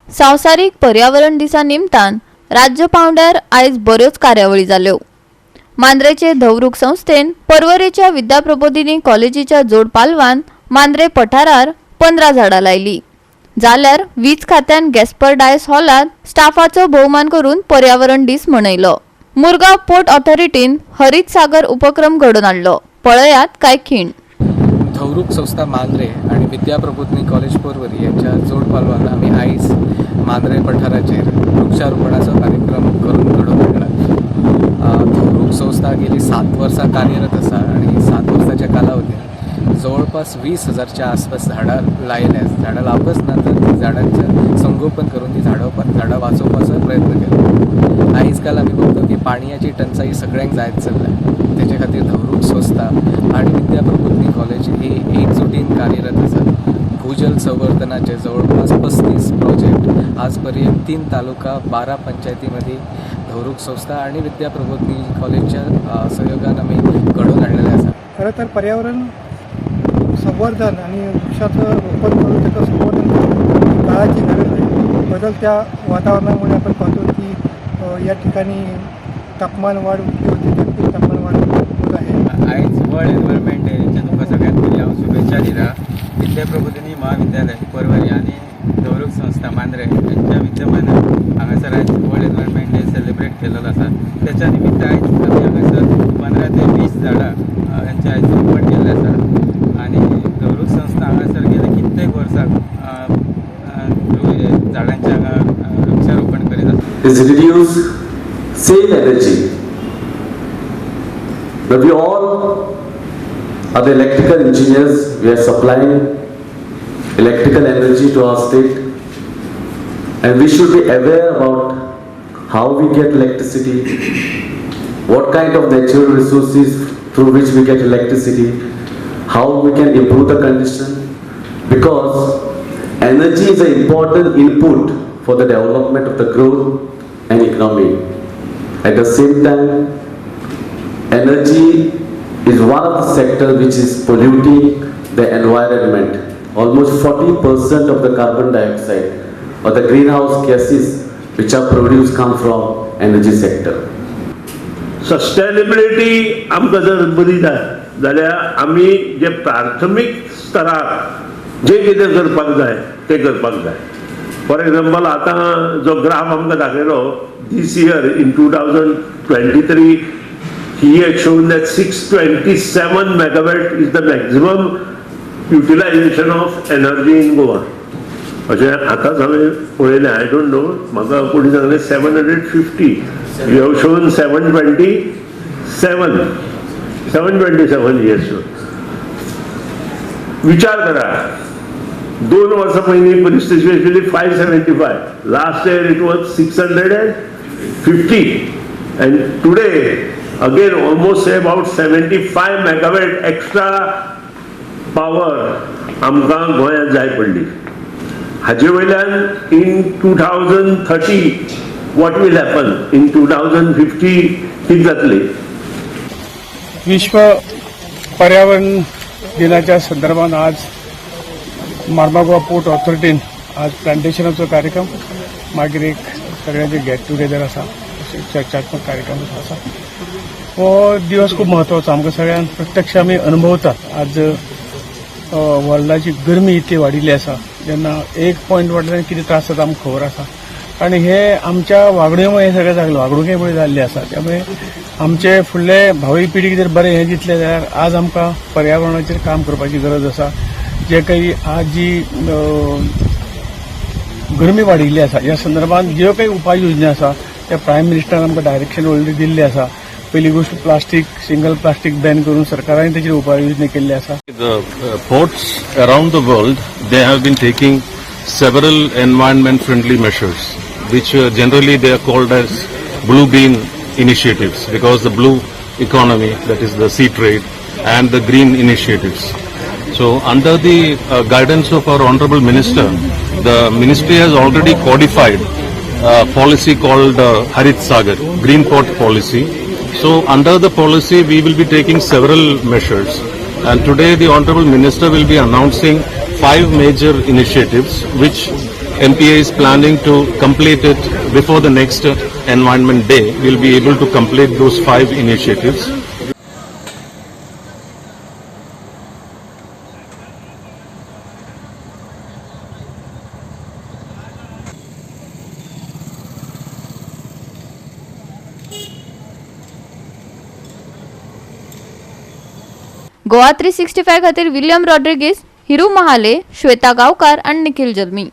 संवसारीक पर्यावरण दिसा निमतान राज्य पांवड्यार आयज बऱ्योच कार्यावळी जाल्यो. मांद्रेचे धवरूख संस्थेन पर्वरेच्या विद्याप्रबोधिनी कॉलेजीच्या जोड पालवान मांद्रे पठारार 15 झाडां लायली, जाल्यार वीज खात्यान गॅस्पर डायस हॉलांत स्टाफाचो भोवमान करून पर्यावरण दीस मनयलो. मुरगांव पोर्ट ऑथॉरिटीन हरीत सागर उपक्रम घडोवन हाडलो. पळयात काय खीण. धवरूप संस्था मांद्रे आणि विद्याप्रबोधिनी कॉलेज पोरवरी यांच्या जोडपालवान आमी आयज मांद्रे पठाराचेर वृक्षारोपणाचो कार्यक्रम करून घडोवन हाडला. धवरूप संस्था गेली 7 वर्सां कार्यरत आसा आणि 7 वर्साच्या कालावधीत जवळपास 20,000च्या आसपास झाडां लायल्या. झाडां लावपच ना, तर ती झाडांचें संगोपन करून ती झाडां वाचोवपाचो प्रयत्न केला. आयज काल आमी बघतो की पाणयाची टंचाई सगळ्यांक जायत चल्ल्या. तेजे खातीर धवरूप संस्था आणि विद्याप्रबोधिनी कॉलेज ही एकजुटीन कार्यरत आसा. भूजल संवर्धनाचे जवळपास 35 प्रोजेक्ट आजपर्यंत तीन तालुका, 12 पंचायतीमध्ये धवरूप संस्था आणि विद्याप्रबोधिनी कॉलेजच्या सहयोगान आमी घडोवन हाडलेले आसा. खरं तर पर्यावरण संवर्धन आणि वृक्षाचं रोपण करून त्याचं संवर्धन करणं ही काळाची गरज आहे. बदलत्या वातावरणामुळे आपण पाहतो की या ठिकाणी तापमान वाढ कुठली होते, जागतिक तापमान वाढ होत आहे. आयज वर्ल्ड एनवायरमेंट डेच्या तुमकां सगळ्यांत पयलीं हांव शुभेच्छा दिता. विद्याप्रबोधिनी महाविद्यालय पर्वरी आनी धवरूक संस्था मांद्रे यांच्या विद्यमानान हांगासर आयज वर्ल्ड एनवायरमेंट डे सेलिब्रेट केलेलो आसा. त्याच्या निमित्त आयज आमी हांगासर 15 ते 20 झाडां यांचें आयज रोपण केल्लें आसा आनी धवरूक संस्था हांगासर गेले कित्येक वर्सां अ, अ, झाडांचें हांगा वृक्षारोपण करीत आसा. Is reduce save energy. But we all are the electrical engineers, we are supplying electrical energy to our state, and we should be aware about how we get electricity, what kind of natural resources through which we get electricity, how we can improve the condition, because energy is an important input for the development of the growth and economy. At the same time, energy is one of the sectors which is polluting the environment. Almost 40% of the carbon dioxide or the greenhouse gases which are produced come from energy sector. Sustainability आमकां जर बरी जाय जाल्यार आमी जे प्राथमीक स्तरार जे कितें करपाक जाय तें करपाक जाय. फॉर एग्जाम्पल, आतां जो ग्राफ आमकां दाखयलो, this year in 2023 he had shown that 627 megawatt is the maximum utilization of energy in Goa. अशें आतांच हांवें पळयलें. I don't know, म्हाका कोणी सांगलें 750. You have shown 727, 727, yes. विचार करा, 2 वर्सां पयलीं परिस्थिती आशिल्ली 575. Last year it was 650 and today again almost about 75 megawatt extra power आमकां गोंयांत जाय पडली. हाजे वयल्यान in 2030 what will happen, in 2050 कितें जातली? विश्व पर्यावरण दिनाच्या संदर्भात आज मार्मागोवा पोर्ट ऑथॉरिटीन आज प्लांटेशनाचो कार्यक्रम, मागीर एक सगळ्यांचे गेट टुगेदर आसा, अशें चर्चात्मक कार्यक्रम आसा. हो दिवस खूब म्हत्वाचो आमकां सगळ्यांक. प्रत्यक्ष आमी अनुभवतात. आज वर्ल्डाची गरमी इतली वाडिल्ली आसा, जेन्ना एक पॉयंट वाडल्यान कितें त्रास जाता आमकां खबर आसा आणि हे आमच्या वागणुकेमुळे हे सगळें जागलें, वागणुकेमुळे जाल्लें आसा. त्यामुळे आमचे फुडले भावी पिढीक जर बरें हें दितलें जाल्यार आज आमकां पर्यावरणाचेर काम करपाची गरज आसा. जे काही आज जी गरमी वाडिल्ली आसा, ह्या संदर्भात ज्यो काही उपाय योजना आसा त्या प्रायम मिनिस्टरान आमकां डायरेक्शन ऑलरेडी दिल्लें आसा. पयली गोश्ट, प्लास्टीक, सिंगल प्लास्टीक बॅन करून सरकारान तेचेर उपाय योजना केल्ली आसा. The ports around the world, they have been taking several environment friendly measures, which generally they are called as blue green initiatives, because the blue economy, that is the sea trade, and the green initiatives. So under the guidance of our honorable minister, the ministry has already codified a policy called Harit Sagar, Green Port Policy. So under the policy, we will be taking several measures. And today the honorable minister will be announcing five major initiatives which MPA is planning to complete it before the next Environment Day. We'll be able to complete those 5 initiatives. Goa 365 खातीर William Rodrigues, Hiru Mahale, Shweta गांवकार आनी निखिल जल्मी.